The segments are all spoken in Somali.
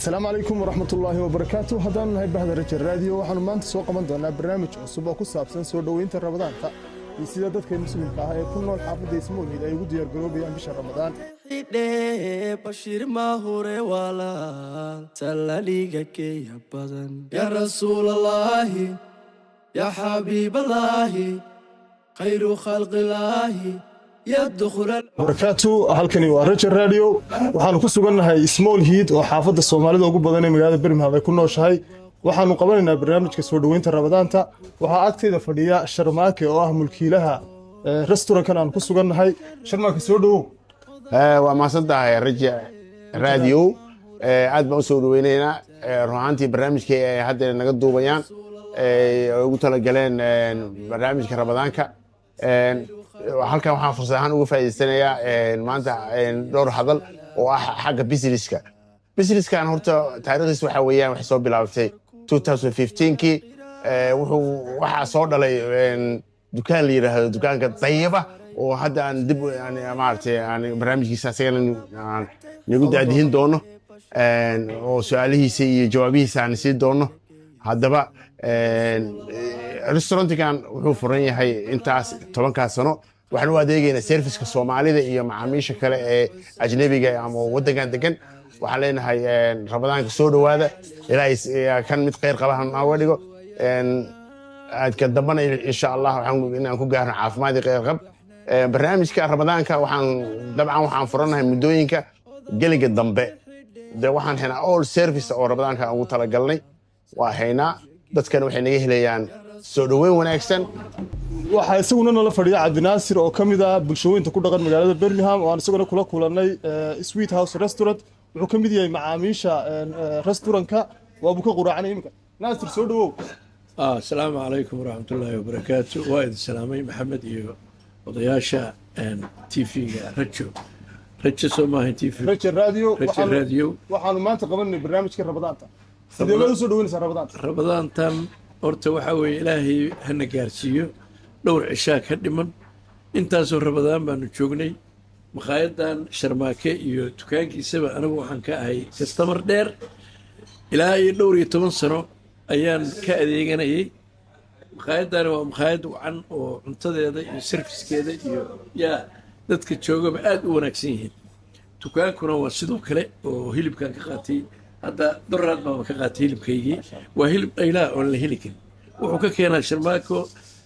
Asalaamu calaykum waraxmatullaahi wabarakaatu. Haddaanu nahay bahda Raja Raadiyo, waxaanu maanta soo qaban doonaa barnaamij cusub oo ku saabsan soo dhoweynta Ramadaanta iyo sida dadka Muslimka ah ee ku nool xaafadda Small Heath ay ugu diyaargaroobayaan bisha Ramadaan. Bashiir mahure walaal salaliga keya badan, ya Rasuulallaahi, ya Xabiiballaahi, khayru khalqillaahi ya dukhula. Barakaatu. Halkani waa Raja Radio. Waxaanu ku sugannahay Small Heath oo xaafadda Soomaalida ugu badan ee magaalada Birmingham ay ku nooshahay. Waxaanu qabanaynaa barnaamijka soo dhoweynta Ramadaanta. Waxaa agtayda fadhiya Sharmaake oo ah mulkiilaha restaurantkan aan ku sugannahay. Sharmaake, soo dhowow. Waa mahadsan tahay, Raja Radio. Aad baan usoo dhaweyneynaa run ahaantii barnaamijkii ay hadda naga duubayaan ay ugu talagaleen barnaamijka Ramadaanka. Halkan waxaan fursad ahaan uga faa'iidaysanayaa maanta dhowr hadal oo ah xagga businesska. Businesskan horta taariikhdiis waxa weeyaan waxay soo bilaabatay 2015kii. Wuxuu waxaa soo dhalay dukaan la yidhaahdo dukaanka Dayaba oo hadda aan dib maaragtay aan barnaamijkiisa asagana aan nagu daadihin doono oo su-aalihiisa iyo jawaabihiisa aan siin doono. Haddaba restaurantigan wuxuu furan yahay intaas 10-kaas sano. Waxaan u adeegaynaa serviceka Soomaalida iyo macaamiisha kale ee ajnebiga ama waddankan degan. Waxaan leenahay Ramadaanka soo dhowaada. Ilaahay kan mid khayr qaba ha nooga dhigo, ka dambana insha Allah inaan ku gaarno caafimaad iyo khayr qab. Barnaamijka Ramadaanka waxaan dabcan waxaan furanahay muddooyinka gelinka dambe. De waxaan haynaa all service oo Ramadaanka aan ugu talagalnay waa haynaa. Dadkana waxay naga helayaan soo dhoweyn wanaagsan. Waxaa isaguna nala fadhiya Cabdinaasir oo ka mid ah bulshooyinka ku dhaqan magaalada Birmingham oo aan isaguna kula kulannay Sweet House Restaurant. Wuxuu ka mid yahay macaamiisha restaurantka, waabuu ka quraacanay iminka. Naasir, soo dhawow. Asalaamu calaykum waraxmatullaahi wabarakaatu. Waa idin salaamay, Maxamed iyo odayaasha TV-ga Rajo. Rajo soo maahan TV? Raja Radio. Rajo Radio. Waxaanu maanta qabanay barnaamijka Ramadaanta. Sidee baad usoo dhaweynaysaa Ramadaanta? Ramadaantan horta waxaa weeye Ilaahay hana gaarsiiyo. Dhowr cishaa ka dhiman. Intaasoo Ramadaan baanu joognay makhaayaddan Sharmaake iyo dukaankiisaba. Anigu waxaan ka ahay customer dheer, ilaa iyo dhowr iyo toban sano ayaan ka adeeganayay. Makhaayadani waa makhaayad wacan oo cuntadeeda iyo servicekeeda iyo yaa dadka joogaba aada u wanaagsan yihiin. Dukaankuna waa sidoo kale oo hilibkaan ka qaatay hadda, doraad baaba ka qaatay hilibkaygii. Waa hilib dhaylaa oon la heli karin. Wuxuu ka keenaa Sharmaako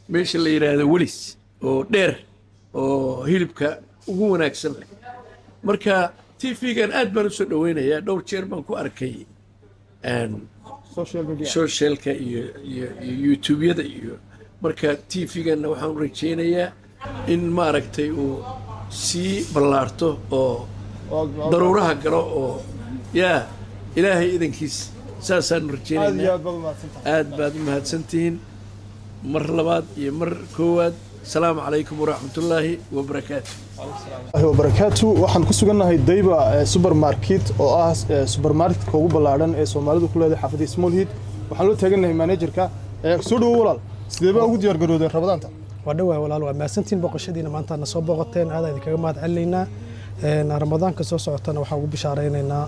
meesha la yidhaahdo Welis oo dheer oo hilibka ugu wanaagsan leh. Marka TV-gan aad baan usoo dhaweynayaa. Dhowr jeer baan ku arkay social media, socialka iyo YouTube-yada iyo. Marka TV-ganna waxaan u rajaynayaa in maaragtay uu sii ballaarto oo daruuraha galo oo yaa Ilaahay idankiis saasaanu Aad iyo rajaynaynaa. aad baad umahadsantahay. Aad baad u mahadsantihiin mar labaad iyo mar koowaad. Asalaamu calaykum waraxmatullaahi wabarakaatu. Wabarakaatu. Waxaan ku sugannahay Dayba Supermarket oo ah supermarketka ugu ballaadhan ee Soomaalidu ku leedahay xaafadda Small Heath. Waxaan loo taagannahay managerka. Soo dhawo walaal. Sidee baa ugu diyaar garoodeen Ramadaanta? Waa dhawaay walaal, waa mahadsantiin booqashadiina maanta na soo booqateen. Aad idinkaga mahad celinaynaa. Ramadaanka soo socotana waxaan ugu bishaaraynaynaa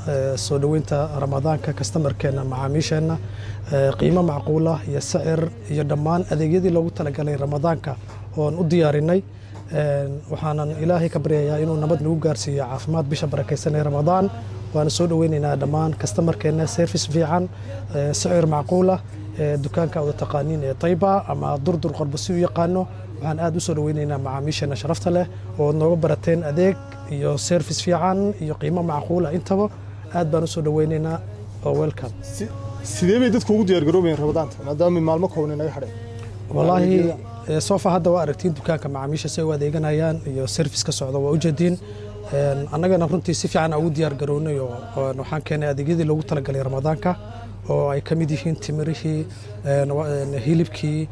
soo dhoweynta Ramadaanka customerkeena, macaamiisheenna, qiimo macquul ah iyo sicir iyo dhammaan adeegyadii loogu talagalay Ramadaanka oon u diyaarinay. Waxaanan Ilaahay ka baryayaa inuu nabad nagu gaarsiiyo caafimaad bisha barakaysan ee Ramadaan. Waana soo dhoweynaynaa dhammaan customerkeena, service fiican, sicir macquul ah, dukaanka wada taqaaniin ee Tayba ama Durdur qorba si u yaqaano. Waxaan aad u soo dhoweynaynaa macaamiisheena sharafta leh oo nooga barateen adeeg iyo service fiican iyo qiimo macquul ah intaba. Aad baan u soo dhoweynaynaa oo welcome. Sidee bay dadku ugu diyaar garoobayeen Ramadaanta maadaama maalmo kooban ay naga hadheen? Wallaahi so far hadda waa aragtiin dukaanka, macaamiisha si ay u adeeganayaan iyo service ka socda waa ujeediin. Annagana runtii si fiican aan ugu diyaar garownay oo waxaan keenay adeegyadii loogu talagalay Ramadaanka oo ay ka mid yihiin timirihii, hilibkii,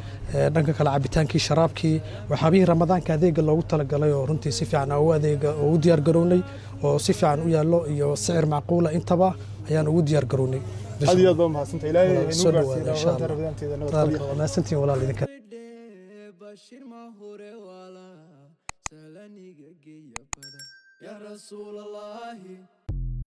dhanka kale cabitaankii, sharaabkii, waxyaabihii Ramadaanka adeega loogu talagalay oo runtii si fiican aan u adeega oo u diyaar garownay oo si fiican u yaallo iyo sicir macquula intaba ayaan ugu diyaar garownay. Aad iyo aad baa umahadsantahay. Ilaahay Walaal, haynuu soo gaarsiiyo dhawaada insha Ramadaanta Allah. Ramadaanteeda nabadgelyo. Waa mahadsantihiin walaal idinka. Bashir mahure walaal salaniga geeya badan, ya Rasuulallaahi.